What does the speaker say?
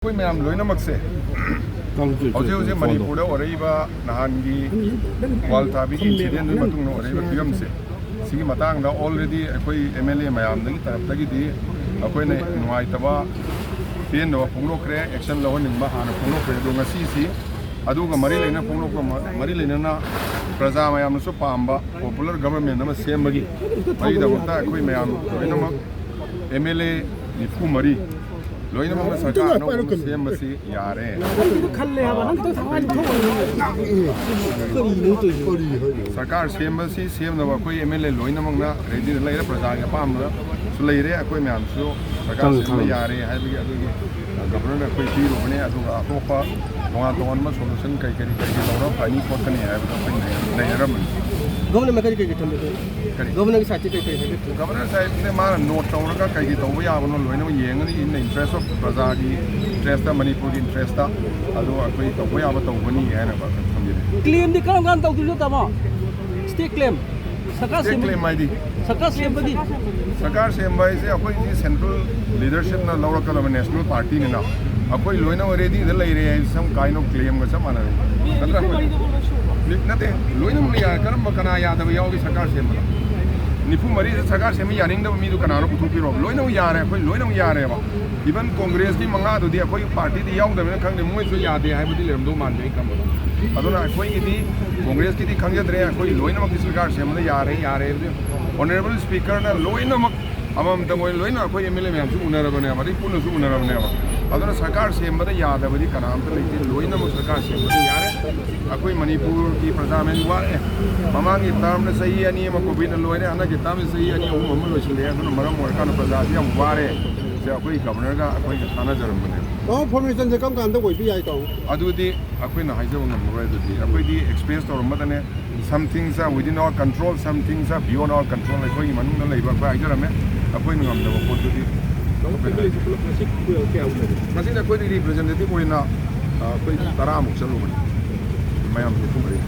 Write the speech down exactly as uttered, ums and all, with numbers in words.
ꯑꯩꯈꯣꯏ ꯃꯌꯥꯝ ꯂꯣꯏꯅꯃꯛꯁꯦ ꯍꯧꯖꯤꯛ ꯍꯧꯖꯤꯛ ꯃꯅꯤꯄꯨꯔꯗ ꯑꯣꯏꯔꯛꯏꯕ ꯅꯍꯥꯟꯒꯤ ꯀ꯭ꯋꯥꯜ ꯊꯥꯕꯤꯒꯤ ꯏꯟꯁꯤꯗꯦꯟꯗꯨꯒꯤ ꯃꯇꯨꯡꯗ ꯑꯣꯏꯔꯛꯏꯕ ꯐꯤꯕꯝꯁꯦ, ꯁꯤꯒꯤ ꯃꯇꯥꯡꯗ already ꯑꯩꯈꯣꯏ M L A ꯃꯌꯥꯝꯗꯒꯤ ꯇꯔꯞꯇꯒꯤꯗꯤ ꯑꯩꯈꯣꯏꯅ ꯅꯨꯡꯉꯥꯏꯇꯕ, ꯄꯦꯟꯗꯕ ꯐꯣꯡꯗꯣꯛꯈ꯭ꯔꯦ, action ꯂꯧꯍꯟꯅꯤꯡꯕ ꯍꯥꯟꯅ ꯐꯣꯡꯗꯣꯛꯈ꯭ꯔꯦ꯫ ꯑꯗꯣ ꯉꯁꯤꯁꯤ ꯑꯗꯨꯒ ꯃꯔꯤ ꯂꯩꯅ ꯐꯣꯡꯗꯣꯛꯄ ꯃ-, ꯃꯔꯤ ꯂꯩꯅꯅ ꯄ꯭ꯔꯖꯥ ꯃꯌꯥꯝꯅꯁꯨ ꯄꯥꯝꯕ popular government ꯑꯃ ꯁꯦꯝꯕꯒꯤ ꯃꯔꯤꯗꯃꯛꯇ ꯑꯩꯈꯣꯏ ꯃꯌꯥꯝ ꯂꯣꯏꯅꯃꯛ M L A ꯅꯤꯐꯨ ꯃꯔꯤ ꯂꯣꯏꯅꯃꯛꯅ ꯁꯔꯀꯥꯔ ꯑꯅꯧꯕ ꯑꯃ ꯁꯦꯝꯕꯁꯤ ꯌꯥꯔꯦ꯫ ꯅꯪꯒꯤꯗꯣ ꯈꯜꯂꯦ ꯍꯥꯏꯕ, ꯅꯪ ꯈꯤꯇꯪ ꯊꯋꯥꯏ ꯊꯣꯛꯑꯣ꯫ ꯀꯔꯤꯅꯣ ꯇꯧꯔꯤꯁꯦ? ꯀꯔꯤ ꯍꯥꯏꯅꯣ? ꯁꯔꯀꯥꯔ ꯁꯦꯝꯕꯁꯤ ꯁꯦꯝꯅꯕ ꯑꯩꯈꯣꯏ M L A ꯂꯣꯏꯅꯃꯛꯅ ready ꯗ ꯂꯩꯔꯦ, ꯄ꯭ꯔꯖꯥꯒꯤ ꯑꯄꯥꯝꯕꯁꯨ ꯂꯩꯔꯦ, ꯑꯩꯈꯣꯏ ꯃꯌꯥꯝꯁꯨ ꯁꯔꯀꯥꯔ ꯈꯪꯉꯦ, ꯁꯦꯝꯕ ꯈꯪꯉꯦ꯫ ꯌꯥꯔꯦ ꯍꯥꯏꯕꯒꯤ ꯑꯗꯨꯒꯤ, ꯑ, governor ꯅ ꯑꯩꯈꯣꯏ ꯄꯤꯔꯨꯕꯅꯦ꯫ ꯑꯗꯨꯒ ꯑꯇꯣꯞꯄ ꯇꯣꯉꯥꯟ ꯇꯣꯉꯥꯟꯕ solution ꯀꯔꯤ ꯀꯔꯤ ꯀꯔꯤ ꯀꯔꯤ ꯇꯧꯔꯒ ꯐꯅꯤ ꯈꯣꯠꯀꯅꯤ ꯍꯥꯏꯕꯗꯣ ꯑꯩꯈꯣꯏ ꯅꯩꯅꯔꯝꯕꯅꯤ꯫ Governor ꯅ ꯀꯔꯤ ꯀꯔꯤ ꯊꯝꯕꯤꯒꯦ? ꯀꯔꯤ? Governor ꯒꯤ side ꯇꯒꯤ ꯀꯔꯤ ꯀꯔꯤ ꯍꯥꯏꯕꯤꯔꯛꯀꯦ? Governor side ꯅ ꯃꯥꯅ note ꯇꯧꯔꯒ ꯀꯩ ꯀꯩ ꯇꯧꯕ ꯌꯥꯕꯅꯣ ꯂꯣꯏꯅꯃꯛ ꯌꯦꯡꯒꯅꯤ, in the interest of ꯄ꯭ꯔꯖꯥꯒꯤ interest ꯇ, ꯃꯅꯤꯄꯨꯔꯒꯤ interest ꯇ, ꯑꯗꯣ ꯑꯩꯈꯣꯏ ꯇꯧꯕ ꯌꯥꯕ ꯇꯧꯒꯅꯤ ꯍꯥꯏꯅ ꯊꯝꯕꯤꯔꯦ꯫ Claim ꯗꯤ ꯀꯔꯝ ꯀꯥꯟꯗ ꯇꯧꯗꯣꯏꯅꯣ, ꯇꯥꯃꯣ? State claim꯫ ꯁꯔꯀꯥꯔ State ꯁꯦꯝꯕꯒꯤ꯫ Claim ꯍꯥꯏꯗꯤ? ꯁꯔꯀꯥꯔ ꯁꯦꯝꯕꯒꯤ꯫ ꯁꯔꯀꯥꯔ ꯁꯦꯝꯕ ꯍꯥꯏꯁꯦ ꯑꯩꯈꯣꯏꯒꯤ central leadership ꯅ ꯂꯧꯔꯛꯀꯗꯕ national party ꯅꯤꯅ ꯑꯩꯈꯣꯏ ꯂꯣꯏꯅꯃꯛ ready ꯗ ꯂꯩꯔꯦ ꯍꯥꯏꯁꯦ some kind of claim ꯒ ꯆꯞ ꯃꯥꯟꯅꯔꯦ꯫ ꯅꯠꯇ꯭ꯔꯥ? ꯅꯠꯇꯦ, ꯂꯣꯏꯅꯃꯛ ꯌꯥꯔꯦ꯫ ꯀꯔꯝꯕ, ꯀꯅꯥ ꯌꯥꯗꯕ ꯌꯥꯎꯒꯦ ꯁꯔꯀꯥꯔ ꯁꯦꯝꯕꯗ? ꯅꯤꯐꯨ ꯃꯔꯤꯁꯦ ꯁꯔꯀꯥꯔ ꯁꯦꯝꯕ ꯌꯥꯅꯤꯡꯗꯕ ꯃꯤꯗꯨ ꯀꯅꯥꯅꯣ ꯄꯨꯊꯣꯛꯄꯤꯔꯣ? ꯂꯣꯏꯅꯃꯛ ꯌꯥꯔꯦ, ꯑꯩꯈꯣꯏ ꯂꯣꯏꯅꯃꯛ ꯌꯥꯔꯦꯕ꯫ Even Congress ꯀꯤ ꯃꯉꯥꯗꯨꯗꯤ ꯑꯩꯈꯣꯏ party ꯗ ꯌꯥꯎꯗꯕꯅꯤꯅ ꯈꯪꯗꯦ, ꯃꯣꯏꯁꯨ ꯌꯥꯗꯦ ꯍꯥꯏꯕꯗꯤ ꯂꯩꯔꯝꯗꯧ ꯃꯥꯟꯗꯦ ꯑꯩ ꯈꯟꯕꯗ꯫ ꯑꯗꯨꯅ ꯑꯩꯈꯣꯏꯒꯤꯗꯤ, Congress ꯀꯤꯗꯤ ꯈꯪꯖꯗ꯭ꯔꯦ, ꯑꯩꯈꯣꯏ ꯂꯣꯏꯅꯃꯛꯇꯤ ꯁꯔꯀꯥꯔ ꯁꯦꯝꯕꯗ ꯌꯥꯔꯦ, ꯌꯥꯔꯦ ꯍꯥꯏꯕꯗꯤ Honourable Speaker ꯅ ꯂꯣꯏꯅꯃꯛ ꯑꯃꯃꯝꯇꯪ ꯑꯣꯏꯅ ꯂꯣꯏꯅ ꯑꯩꯈꯣꯏ M L A ꯃꯌꯥꯝꯁꯨ ꯎꯅꯔꯕꯅꯦꯕ, ꯑꯗꯩ ꯄꯨꯟꯅꯁꯨ ꯎꯅꯔꯕꯅꯦꯕ꯫ ꯑꯗꯨꯅ ꯁꯔꯀꯥꯔ ꯁꯦꯝꯕꯗ ꯌꯥꯗꯕꯗꯤ ꯀꯅꯥꯝꯇ ꯂꯩꯇꯦ, ꯂꯣꯏꯅꯃꯛ ꯁꯔꯀꯥꯔ ꯁꯦꯝꯕꯗ ꯌꯥꯔꯦ꯫ ꯑꯩꯈꯣꯏ ꯃꯅꯤꯄꯨꯔꯒꯤ ꯄ꯭ꯔꯖꯥ ꯃꯌꯥꯝ ꯋꯥꯔꯦ꯫ ꯃꯃꯥꯡꯒꯤ term ꯗ ꯆꯍꯤ ꯑꯅꯤ ꯑꯃ COVID ꯅ ꯂꯣꯏꯔꯦ, ꯍꯟꯗꯛꯀꯤ term ꯗ ꯆꯍꯤ ꯑꯅꯤ ꯑꯍꯨꯝ ꯑꯃ ꯂꯣꯏꯁꯤꯜꯂꯦ꯫ ꯑꯗꯨꯅ ꯃꯔꯝ ꯑꯣꯏꯔꯀꯥꯟꯗ ꯄ꯭ꯔꯖꯥꯁꯤ ꯌꯥꯝ ꯋꯥꯔꯦ꯫ ꯁꯦ ꯑꯩꯈꯣꯏ Governor ꯒ ꯑꯩꯈꯣꯏꯒ ꯇꯥꯟꯅꯖꯔꯝꯕꯅꯦ꯫ ꯇꯥꯃꯣ, formation ꯁꯦ ꯀꯔꯝ ꯀꯥꯟꯗ ꯑꯣꯏꯕ ꯌꯥꯏ, ꯇꯥꯃꯣ? ꯑꯗꯨꯗꯤ ꯑꯩꯈꯣꯏꯅ ꯍꯥꯏꯖꯕ ꯉꯝꯃꯔꯣꯏ꯫ ꯑꯗꯨꯗꯤ ꯑꯩꯈꯣꯏꯗꯤ express ꯇꯧꯔꯝꯕꯗꯅꯦ, some things are within our control, some things are beyond our control꯫ ꯑꯩꯈꯣꯏꯒꯤ ꯃꯅꯨꯡꯗ ꯂꯩꯕ ꯑꯩꯈꯣꯏ ꯍꯥꯏꯖꯔꯝꯃꯦ, ꯑꯩꯈꯣꯏꯅ ꯉꯝꯗꯕ ꯄꯣꯠꯇꯨꯗꯤ꯫ ꯇꯥꯃꯣ, family ꯁꯦ ꯄꯨꯂꯞ ꯉꯁꯤ ꯀꯌꯥ ꯎꯅꯒꯦ? ꯉꯁꯤꯗꯤ ꯑꯩꯈꯣꯏꯗꯤ representative ꯑꯣꯏꯅ, ꯑ, ꯑꯩꯈꯣꯏ ꯇꯔꯥꯃꯨꯛ ꯆꯠꯂꯨꯕꯅꯤ, ꯃꯌꯥꯝ ꯅꯤꯐꯨ ꯃꯔꯤ꯫